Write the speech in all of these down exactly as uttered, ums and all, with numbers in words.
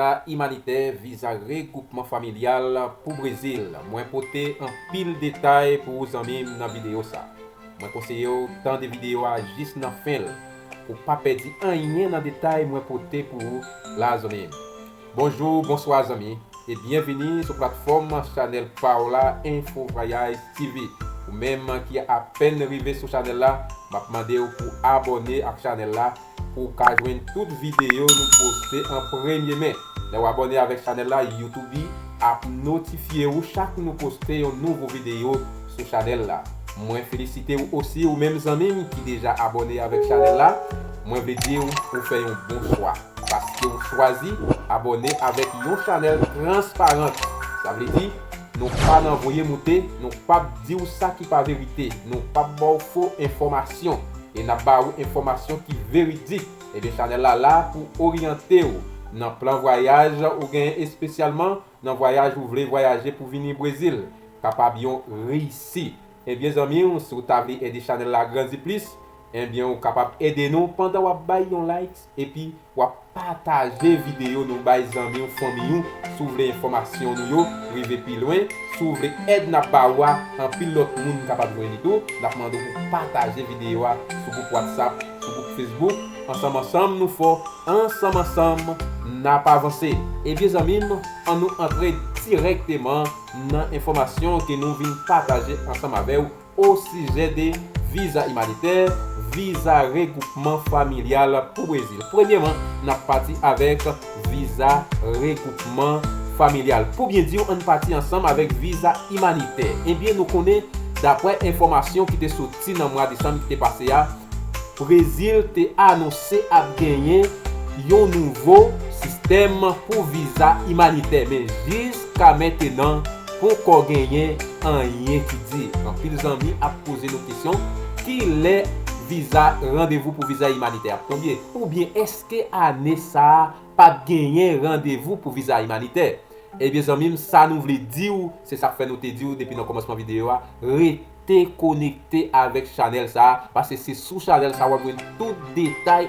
Viza imanitè, viza regwoupman familyal pou Brezil. Mwen pote anpil detay pou ou zanmi m nan videyo sa. Mwen konseye w tande videyo a jis nan fen l pou w pa pèdi anyen nan detay mwen pote pou ou la zanmi m. Bonjou, bonswa zanmi, e byenvini sou platfòm chanèl pa w la Info Voyage T V. Ou menm ki apèn rive sou chanèl la, m ap mande w pou abòne ak chanèl la pou w ka jwenn tout videyo nou poste an premye men. Lè w abòne avèk chanèl la, YouTube ap notifye ou chak nou poste yon nouvo videyo sou chanèl la. Mwen felisite w osi, ou menm zanmi m ki deja abòne avèk chanèl la. Mwen vle di w, ou fè yon bon chwa, paske w chwazi abòne avèk yon chanèl transparan. Sa vle di, nou pa nan voye moute, nou p ap di w sa ki pa verite, nou p ap ba w fo enfòmasyon, e n ap ba ou enfòmasyon ki veridik. Ebyen, chanèl la la pou oryante w nan plan vwayaj ou genyen, espesyalman nan vwayaj ou vle vwayaje pou vini Brezil, kapab yon reyisi. Ebyen, zanmi w, si w ta vle ede chanèl la grandi plis, ebyen, ou kapab ede nou pandan w ap bay yon like, epi w ap pataje videyo nou bay zanmi w, fanmi w. Si w vle enfòmasyon nou yo rive pi lwen, si w vle èd n ap ba ou a, anpil lòt moun kapab jwenn li tou. N ap mande w pou pataje videyo a sou gwoup WhatsApp, sou gwoup Facebook. Ansanm ansanm nou fò, ansanm ansanm n ap avanse. Ebyen zanmi m, ann nou antre dirèkteman nan enfòmasyon ke nou vin pataje ansanm avè w osijè de viza imanitè, viza regwoupman familyal pou Brezil. Premyèman, n ap pati avèk viza regwoupman familyal. Pou byen di w, ann pati ansanm avèk viza imanitè. Ebyen, nou konnen, daprè enfòmasyon ki te soti nan mwa desanm ki te pase a, Brezil te anonse ap genyen yon nouvo sistèm pou viza imanitè, men jiska mentenan, poko genyen anyen ki di. Anpil zanmi ap poze nou kesyon, ki lè viza, randevou pou viza imanitè ap tonbe? Oubyen èske ane sa a p ap genyen randevou pou viza imanitè? Ebyen, zanmi m, sa nou vle di w, se sa k fè nou te di w depi nan kòmansman videyo a, rete konekte avèk chanèl sa a, paske se sou chanèl sa a w ap jwenn tout detay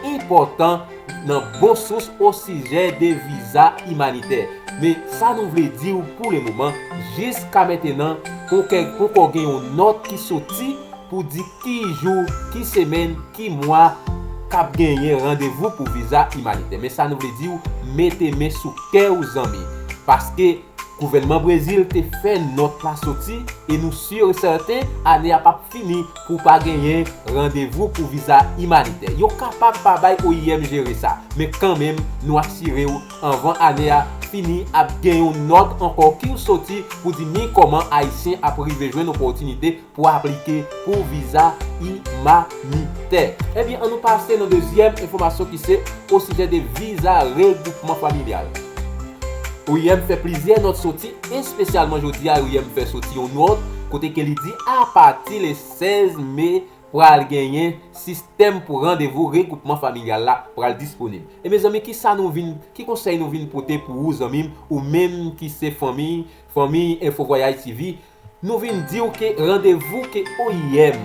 enpòtan nan bon sous osijè de viza imanitè. Men sa nou vle di w pou le moman, jiska mentenan, poko, poko gen yon nòt ki soti pou di ki jou, ki semèn, ki mwa k ap genyen randevou pou viza imanitè. Men sa nou vle di w, mete men sou kè w, zanmi. Paske gouvènman Brezil te fè nòt la soti, e nou si e sèten, ane a p ap fini pou pa genyen randevou pou viza imanitè. Yo kapab pa bay O I M jere sa, men kanmenm, nou asire w, anvan ane a fini, ap gen yon nòt ankò ki soti pou di ni kòman Ayisyen ap rive jwenn opòtinite pou aplike pou viza imanitè. Ebyen, ann nou pase nan dezyèm enfòmasyon ki se osijè de viza regwoupman familyal. O I M fè plizyè nòt soti, espesyalman jodi a, O I M fè soti yon nòt kote ke li di apati le sèz me pral genyen sistèm pou randevou regwoupman familyal la pral disponib. E mezanmi, ki sa nou vin, ki konsèy nou vin pote pou ou, zanmi m, ou menm ki se fanmi, fanmi Info Voyage T V, nou vin di w ke randevou ke O I M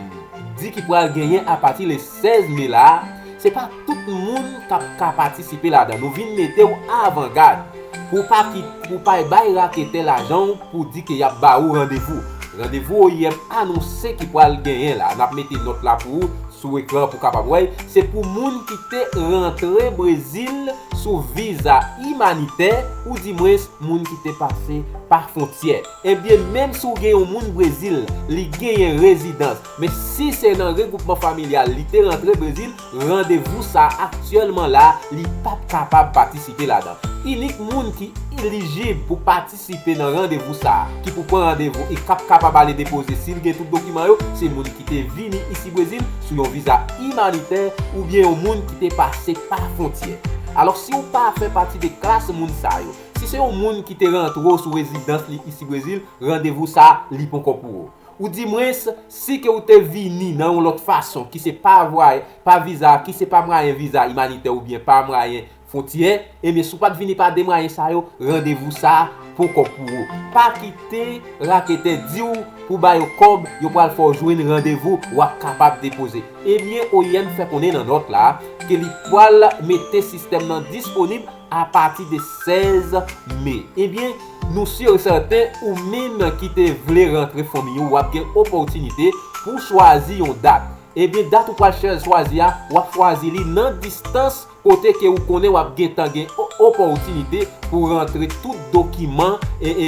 di ki pral genyen apati le sèz me la a, se pa tout moun k ap ka patisipe ladan. Nou vin mete w avangad pou w pa ki, pou w pa bay raketè lajan w pou di ke y ap ba ou randevou. Randevou O I M anonse ki pral genyen la, n ap mete nòt la pou ou sou ekran pou w kapab wè l, se pou moun ki te rantre Brezil sou viza imanitè, oudimwens moun ki te pase pa fwontyè. Ebyen, menm si w gen yon moun Brezil, li genyen rezidans, men si se nan regwoupman familyal li te rantre Brezil, randevou sa a aktyèlman la, li p ap kapab patisipe ladan. Inik moun ki elijib pou patisipe nan randevou sa a, ki pou pran randevou e k ap kapab ale depoze si l gen tout dokiman yo, se moun ki te vini isi Brezil sou yon viza imanitè oubyen yon moun ki te pase pa fwontyè. Alò, si w pa fè pati de klas moun sa yo, si se yon moun ki te rantre w sou rezidans li isi Brezil, randevou sa a, li poko pou ou. Oudimwens, si ke w te vini nan yon lòt fason, ki se pa vway-, pa viza, ki se pa mwayen viza imanitè oubyen pa mwayen fwontyè, ebyen, si w pa t vini pa de mwayen sa yo, randevou sa a poko pou ou. Pa kite raketè di w pou ba yo kòb, yo pral fè w jwenn randevou, w ap kapab depoze. Ebyen, O I M fè konnen nan nòt la ke li pral mete sistèm nan disponib apati de sèz me. Ebyen, nou si e sèten, ou menm ki te vle rantre fanmi w, w ap gen opòtinite pou chwazi yon dat. Ebyen, dat ou pral chè-, chwazi a, w ap chwazi li nan distans kote ke ou konnen w ap gentan gen o-, opòtinite pou rantre tout dokiman e, e,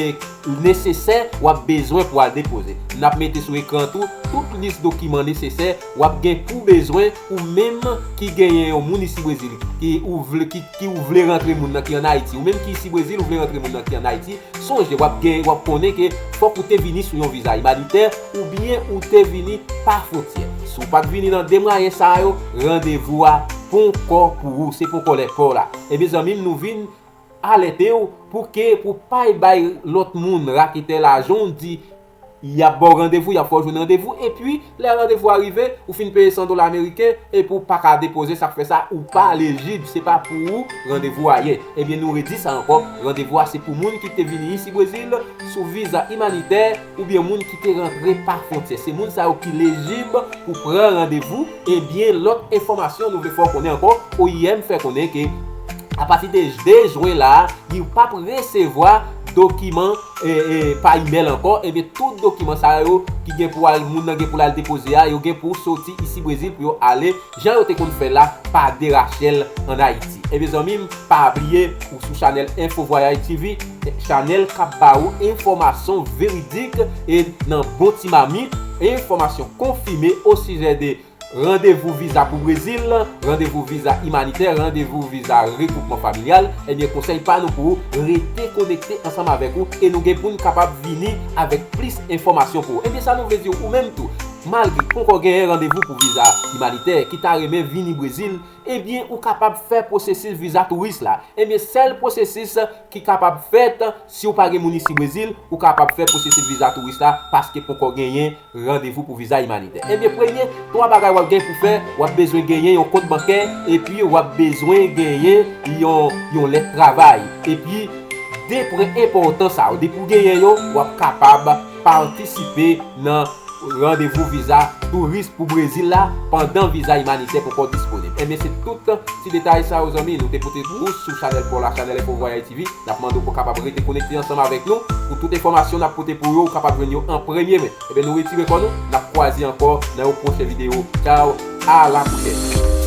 nesesè w ap bezwen pou al depoze. N ap mete sou ekran tou tout lis dokiman nesesè w ap gen pou bezwen, ou menm ki genyen yon moun isi Brezil ki ou vle, ki, ki ou vle rantre moun nan ki ann Ayiti, ou menm ki isi Brezil ou vle rantre moun nan ki ann Ayiti, sonje w ap gen, w ap konnen ke fòk ou te vini sou yon viza imanitè oubyen ou te vini pa fwontyè. Si w pa t vini nan de mwayen sa yo, randevou a ponkò pou ou, se ponkò lè pa w la. Ebyen zanmi m, nou vin alète w pou ke, pou pa bay lòt moun raketè lajan w di y ap ba w randevou, y ap fè w jwenn randevou, epi lè randevou a rive, ou fin peye san dola ameriken, epi w pa ka depoze, sa k fè sa, ou pa lejib, se pa pou ou randevou a ye. Ebyen, nou redi sa ankò, randevou a se pou moun ki te vini isi Brezil sou viza imanitè, oubyen moun ki te rantre pa fwontyè. Se moun sa yo ki lejib pou pran randevou. Ebyen, lòt enfòmasyon nou vle fè w konnen ankò, O I M fè konnen ke apati de de jen la, li p ap resevwa dokiman, e, e, pa imèl ankò. Ebyen, tout dokiman sa yo ki gen pou al, moun nan gen pou l al depoze a, yo gen pou soti isi Brezil pou yo ale, jan yo te konn fè la, pa D H L ann Ayiti. Ebyen, zanmi m, pa bliye, ou sou chanèl Info Voyage T V, chanèl k ap ba ou enfòmasyon veridik e nan bon ti mamit, enfòmasyon konfime osijè de randevou viza pou Brezil, randevou viza imanitè, randevou viza regwoupman familyal. Ebyen, konsèy pa nou pou ou, rete konekte ansanm avèk ou e nou gen pou n kapab vini avèk plis enfòmasyon pou ou. Ebyen, sa nou vle di w, ou menm tou, malgre ponkò genyen randevou pou viza imanitè, ki ta renmen vini Brezil, ebyen, ou kapab fè pwosesis viza touris la. Ebyen, sèl pwosesis ki kapab fèt, si w pa gen moun isi Brezil, ou kapab fè pwosesis viza touris la, paske ponkò genyen randevou pou viza imanitè. Ebyen, premye twa bagay w ap gen pou fè, w ap bezwen genyen yon kont bankè, epi w ap bezwen genyen yon, yon lèt travay. Epi, de pwen enpòtan sa yo, depi w genyen yo, w ap kapab patisipe nan randevou viza touris pou Brezil la pandan viza imanitè poko disponib. Ebyen, se tout ti detay sa yo, zanmi, nou te pote pou ou sou chanèl pa w la, chanèl Info Voyage T V. N ap mande w pou w kapab rete konekte ansanm avèk nou pou tout enfòmasyon n ap pote pou yo, ou kapab jwenn yo an premye men. Ebyen, nou retire kò nou, n ap kwaze ankò nan yon pwochen videyo. Tchaw, a la pwochèn.